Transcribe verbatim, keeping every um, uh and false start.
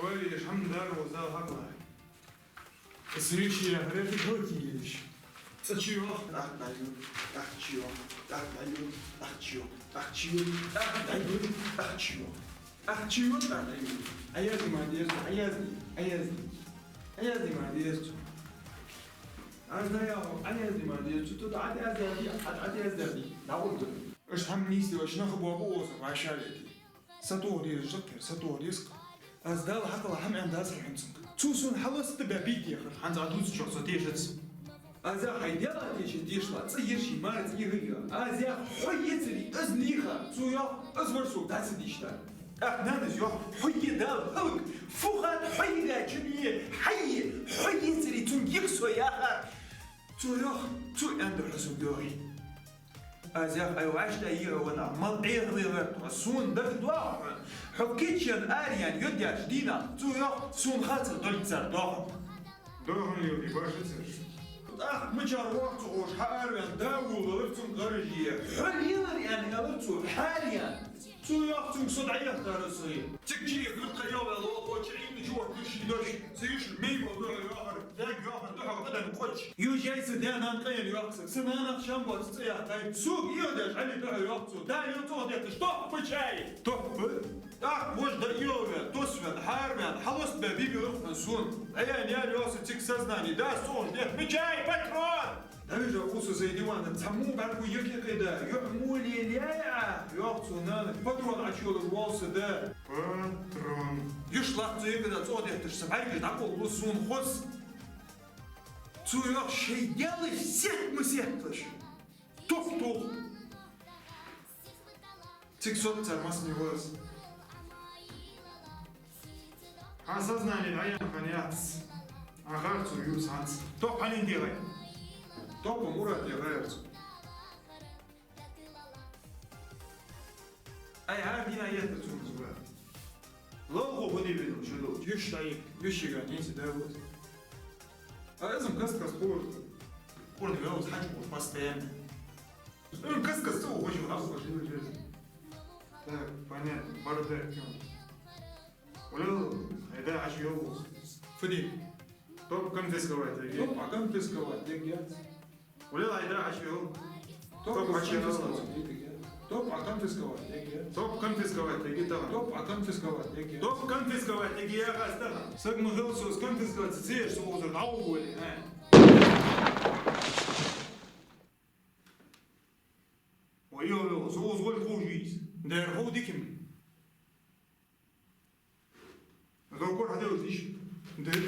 Вай, ишта хӀама дар ва зал хьакъ. Из йиш я, хӀара тӀехьа хьоти йиш. ЦӀа чу йоах. ТӀаккха дӀайода, тӀаккха чу йоах, тӀаккха дӀайода, тӀаккха чу йоах, тӀаккха чу йода, тӀаккха дӀайода, тӀаккха чу йоах, тӀаккха чу йода, тӀаккха дӀайода. Ӏаязде ма деза цо, Ӏаязде, Ӏаязде. Ӏаязде ма деза цо. Аз дӀаяхар, Ӏаязде ма деза цо, ту дӀатӀаяздаьд, Ӏа дӀатӀаяздаьд, дӀагӀоргда. Ишта хӀама нийсде, ишта нах боабу укхаза, вӀашагӀъетте. Сатоха дезаш да-кх ер, сатоха деза-кх. Аз Далла хьакъал хӀама аьнна дац хьона цунга. Цо сона хьалоацабаь бийта яхар, хӀанз Ӏа дувцачох со тешац. Аз яхар, хьай Даьлах тешаш дешалахь, цӀи ераш, мара цӀи ехарий. Аз яхар, хьо ецаре из лийха, цо йоах, из вар сога дӀа ца дийшад. ТӀаккха нанас йоах, хьо е Дала хӀалак, фу хет хьо е даьчун е, хьай е, хьо ецаре цунга йиха со яхар. Цо йоах, цо аьннадар хьо сога йоахий. Аз яхар, ай, вӀаштӀехьа е хьо, ванах, мел Ӏехаве вар тхо, сона дагадоагӀа хьона. Хьо кийчъенна араяьнна йодаяьча дийнахьа, цо йоах, сона хацар долга цар доахан. Доахан леладе башха цар. ТӀаккха мичара воагӀа цо ховш, хьаараваьнна, да вуллалар цунга гӀараш е. Хьо лелар аьнна аьлар цо, хьаараяьнна. Цо йоах, цунга со дӀаехтар сай. Цига чу ехар тха йовла лохоча Ӏийна чу вахтуш ший дош. Ца йиш мей вал духьа йоахар, даг йоахар духьа къадан къоч. Южай са даь-нана къайна йоах саг. Са нанах шамбоц цӀи яхкай. Сога ио деш Ӏали духьа йоах цо. Да йо цох детташ, топпа чай. Топпа? ТӀаккха вож да ио вен, тос вен, хьар вен, хьалост бе бибилур хьун сун. Аян ял йоса цига сознание. Да сохаш дет. Мичай патрон! Давижа Уса Зайдивана, цхьа му бӀаргу якъикъи да, юхь му лелаяй Ӏа, йоах цо, нана, патрон Ӏачуйолаш волса да. Патрон. Юш лахцу якъи да цӀо детташ, са бӀаргаш дӀакъовлу сона хоз. Цо йоах, шоай Даьлах сет ма сетталаш. Тух, тух. Цига сот цар массане ваз. Хьа сознание Ӏаян хьан яц. Ӏа гӀар цо юс хьанц. Топ хьанин дегӀай? Топа Мурат дегӀай цо. Ай, хьар дина еттар цунга зура. Ловхо хӀуди вину, шу ду. Юш шайик, юш шига, нинси да вуз. А изм кас-кас пурт. Пурт вел хьач пурт постоянно. Ин кас-кас цу хожу, хьал хожу, хожу. Так, понятно. Бардак, чё? Улел, айда, ачу йовус. Фуди. Топ конфисковать, яги. Топ а конфисковать, яги. Улел, айда, ачу йов. Топ а конфисковать, яги. Топ а конфисковать, яги. Топ конфисковать, яги, тагӀа. Топ а конфисковать, яги. Топ конфисковать, яги, я гастана. Саг ма хил сос конфисковать, цеш со узар, ау, боли, а. Ой, йо, йо, со уз воль хужийс. Дер ху диким. Зокор хьадевзиш. Дер.